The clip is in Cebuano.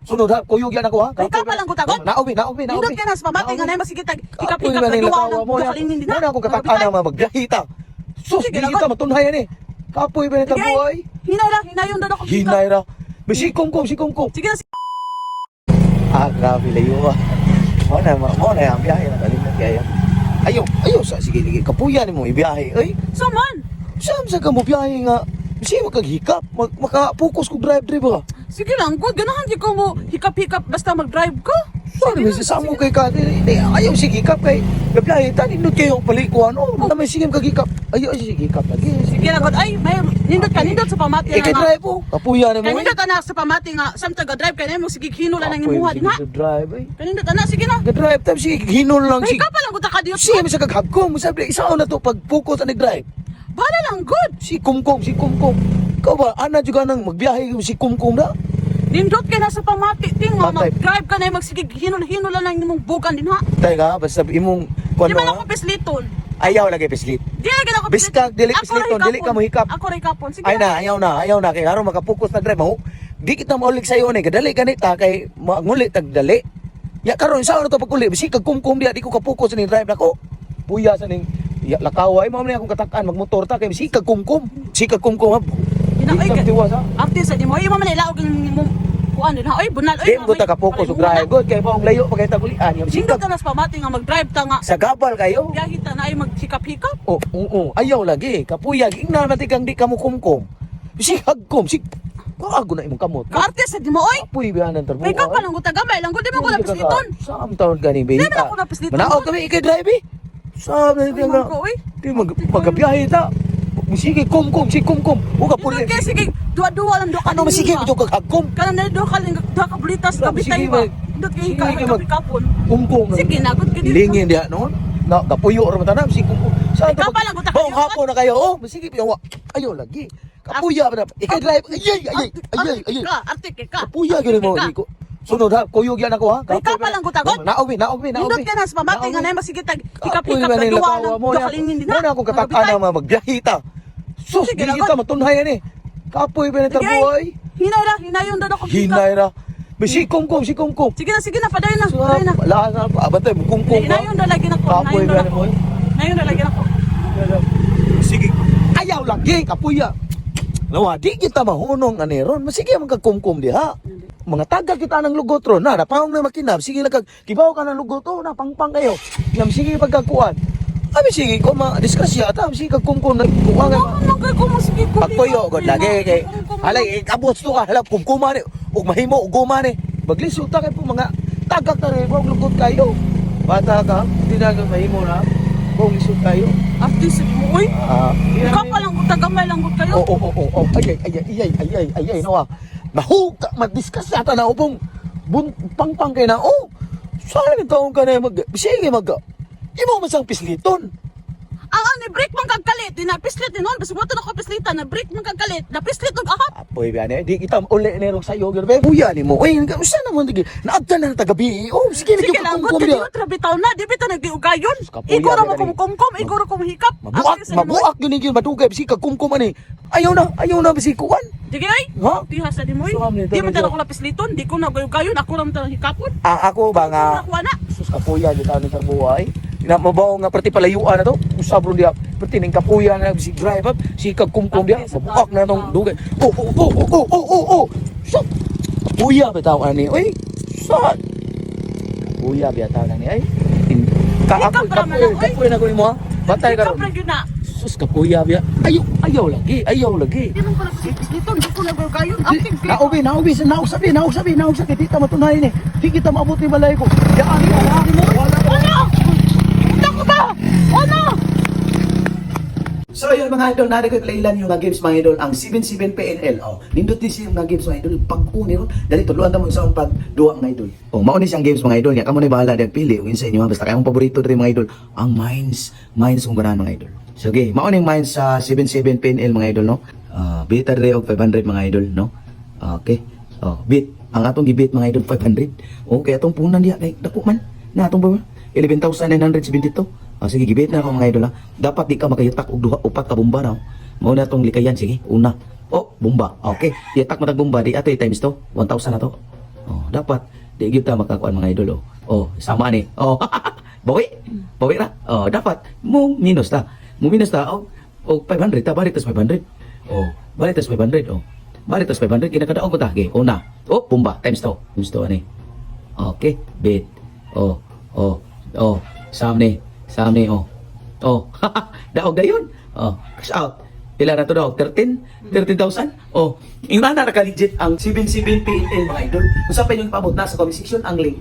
Sunod ha, kuyog yan ako ha. Ay, ka pa lang gutagon. Naobi, naobi, naobi. Nindot ka na sa pamati nga na masigit tag Kapoy hikap-hikap man na ang duwa lakawa ng mo. duha kalingin din Mo na akong katakaan na magbiyahe ta. Sus, Sige, di lagot. kita matunhayan eh. Kapoy ba ng Sige. tabuhay? Hinay ra, hinayon daw ako. Hinay ra. Bisikom ko, sikom ko. Sige na. Ah, grabe layo ah. Mo na ang biyahe na kalimot kaya. Ayo, ayo sa sige sige kapuya nimo ibiyahe. Ay, So man. saan sa ka mo biyahe nga? Sige makaghikap, maka-focus kog drive drive ba. Sige lang, good. Ganahan di ko mo hikap-hikap basta mag-drive ko. Sorry, Sige may na, sasamo sige. kay ka. Di, ayaw sige hikap kay gabiyahe ta nindot kayo palikuan. Oh, na may sige kagikap. Ayo ay sige hikap lagi. Sige lang, good. Ay, may nindot ka, nindot sa pamati Eh, kay na nga. drive oh. Kapuya nimo. Kay nindot ana sa pamati nga samtang ga-drive kay nimo sige hinula nang imuha din ha. Drive ay. Kay nindot ana, sige na. Ga-drive time sige hinol lang Ay, sige. ka pa lang gud ka diot. Sige mo sa kaghagkom, sabi isa na to pag focus ang drive. Bala lang good. Si Kumkum, si Kumkum. Ikaw ba, ana juga nang magbiyahe si Kumkum na? Nindot kay na sa pamati ting nga Patay. mag-drive ka na magsigig hinula-hinula lang imong bugan din ha. Teka, basta imong Di kuno. man ako pisliton. Ayaw lagi pislit. Di lagi ako Biskag, dili Ako ra pisliton, dili ka hikapon. mohikap. Ako ra hikapon. Sige. Ay na, ayaw na, ayaw na kay aron makapokus na drive mo. Di kita maulig sa iyo ni, kadali ganit ta kay manguli tag dali. Ya karon sa ano to paguli, bisig kag kumkum diya di ko kapokus ning drive nako. Puya sa ning ya, lakaw ay mao man akong katakan magmotor ta kay bisig kag kumkum. Bisig kag kumkum ha. Ginang- Di ka tiwas ha. Arte sa di mo ay mo man ilaog ang imong kuan din ha. Oy, bunal oy. Di mo ta kapokus og drive. Good kay maong layo pa kay tagulian. Bisig Nindot kag ka na sa pamati nga mag-drive ta nga. sa gabal kayo. Biyahe ta na ay maghikap-hikap. Oh, oo, ayaw lagi. Kapuyag, ingnan natin kang di ka mo kumkum. Bisig hagkom, sig Kago na imong kamot. Kaarte sa di mo oy. Kapoy biyanan tarbo. May ka pa lang gud gamay lang gud di mo ko lapisliton. Saan taon ka ni Di man ako napisliton. Manaog kami ikay drive eh. Saan na Ay, man ko, oy. Di mag magabiyahe ta. Sige kumkum, sige kumkum. Uga puli. Nindot kay sige duwa-duwa lang duha ka. Ano masige mo kag hagkom? Kanang na duha ka lang duha ka bulitas Grabe, kabitay sige, ba. Nindot kay sige, hikap hikapon. Kumkum. Sige na gud gid. Lingin diha noon. Na kapuyo ra man tanam sige kumkum. Saan Ikaw pa lang, gutak Buong kayo. hapon na kayo. Oh, sige yawa. Ayaw lagi. Kapuya pa na. Ikay drive. Ay ay ay ay ay. Ka, arte kay ka. Kapuya gyud mo. Ka. Di ko. Sunod ha, kuyog yan ako ha. Ay, ka pa lang gutagon. Naobi, naobi, naobi. Nindot ka na sa pamati nga na masigit tag Kapoy hikap-hikap man na ang duwa lakawa lang mo. duha ka lingin din Mo ha. na akong katakaan na magbiyahe ta. Sus, Sige, di lagot. kita matunhayan eh. Kapoy ba ng Sige, ay. tarbuhay? Hinay ra, hinayon daw ako. Hinay ra. Bisi kumkum, si kumkum. Sige na, padayon na, padayon na. Wala na, abatay, kumkum ka. Hinayon daw lagi nako, Kapoy hinayon ba daw ni ako. mo? Hinayon daw lagi nako. Sige, ayaw lagi, kapuya. Nawa, di kita mahunong aniron. Masige man kagkumkum diha. Mga taga kita ng lugot ron na, napangong na makinab. Sige lang kag, kibaw ka ng lugot, oh, napangpang kayo. Yam, sige pagkakuan. Abi, sige ko, ma, disgrasya ata. Sige kagkumkum na, kuha nga. Ano man kay ko mo sige ko. Pagtuyo, god lagi kay halay ikabot to ka, hala kumkuma ni ug mahimo ug guma ni. Maglisod ta kay po mga tagak ta rin, kung lugot kayo. Bata ka, hindi na mahimo na. Kung lisod kayo. Arte sa mo oy. Ah, Ikaw pa lang gud gamay lang gud kayo. Oo, oo, oo, oo. Ay, ay, ay, ay, ay, ay, ay, ay, nawa. Mahuka, madiscuss yata na upong bun, pangpang kay na, oh. Saan ang taong ka na mag, sige mag, imo man sang pisliton. Ang ang ni break man kag kalit, di na pislit ni noon, bisag na ko pislitan, na break man kag kalit, na pislit og ahap. Apoy ba ni, di kita uli ni rong sayo, gyud ba? Kuya ni mo, uy, usa naman digi, naagdan na tagabi. Oh, sige Sige lang gud kumkum kay niya. di tra bitaw na, di bitaw nagdiugayon. Kapuya, Igoro mo gani. kumkumkum, igoro ko hikap. Mabuak, Arte sa nimo, oy. mabuak yun yun, madugay, bisig kagkumkum ani. Ayaw na, bisig kuwan. Sige ay. Ha? Diha sa dimoy. So, amni, Di man tara, ta ko lapisliton, di ko na gayugayon, ako lang ta hikapon. Ah, ako ba nga, Nakuha na. Sus, kapuya, di tayo sa buhay. Na mabaw nga perti palayuan na to. Usab ron diya. Perti ning kapuya na si drive up, si kagkumkum diya. Mabuak na tong dugay. Oh. Sus. Kapuya bitaw ani. Oy. Sa. Kapuya bitaw ani ay. Ka ako Ikaw pa raman kapuya, lang, oy. kapuya na ko nimo ha. Batay Hikap karon. ra gyud na. Sus, kapuya biya. Ayo, ayaw lagi, ayaw lagi. Di man ko lapisliton, di ko na gayugayon. Arte Naubi, naubi, nausabi, nausabi, nausabi. Di ta matunayan eh. Di kita maabot ni balay ko. Yaan mo, wala. Ano? Punta ko ba? Ano? So ayun mga idol, narito ko ilan yung mga games mga idol, ang 77 PNL. Oh, nindot din siya yung mga games mga idol, pag-uni ron. Dali tudluan ta mo sa pag duwa mga idol. Oh, mao ni siyang games mga idol, nya kamo ni bahala diag pili ug insa inyo ha? Basta kay akong paborito diri mga idol, ang Mines, Mines kung ganahan mga idol. So okay, mao ning Mines sa 77 PNL mga idol no. Ah, bita diri og 500 mga idol no. Okay. Oh, bit ang atong gibit mga idol 500. Okay, atong punan diha kay dako man. Na atong ba? 11,972. Ah, sige, gibit na ako mga idol ha. Dapat di ka makayatak og duha upat ka bomba raw. Mao na atong likayan sige. Una. Oh, bomba. Okay. Yatak mo tag bomba di ato times to. 1,000 na to. Oh, dapat di gyud ta makakuan, mga idol, oh. Oh, sama ni. Oh, bawi. Bawi ra. Oh, dapat mo minus ta. Mo minus ta og og 500 ta, balik tas 500. Oh, balik tas 500, oh. Balik tas 500, kinakadaog ko ta. Okay, una. Oh, pumba times 2. Times 2 ani. Okay, bet. Oh. Sam ni. Sam ni, oh. Oh, daog dayon. Oh, cash out. Pila na to daw? 13? 13,000? Oh, ingana na ka legit ang 77 PNL, mga idol. Kung sa pa inyong paabot na sa comment section ang link.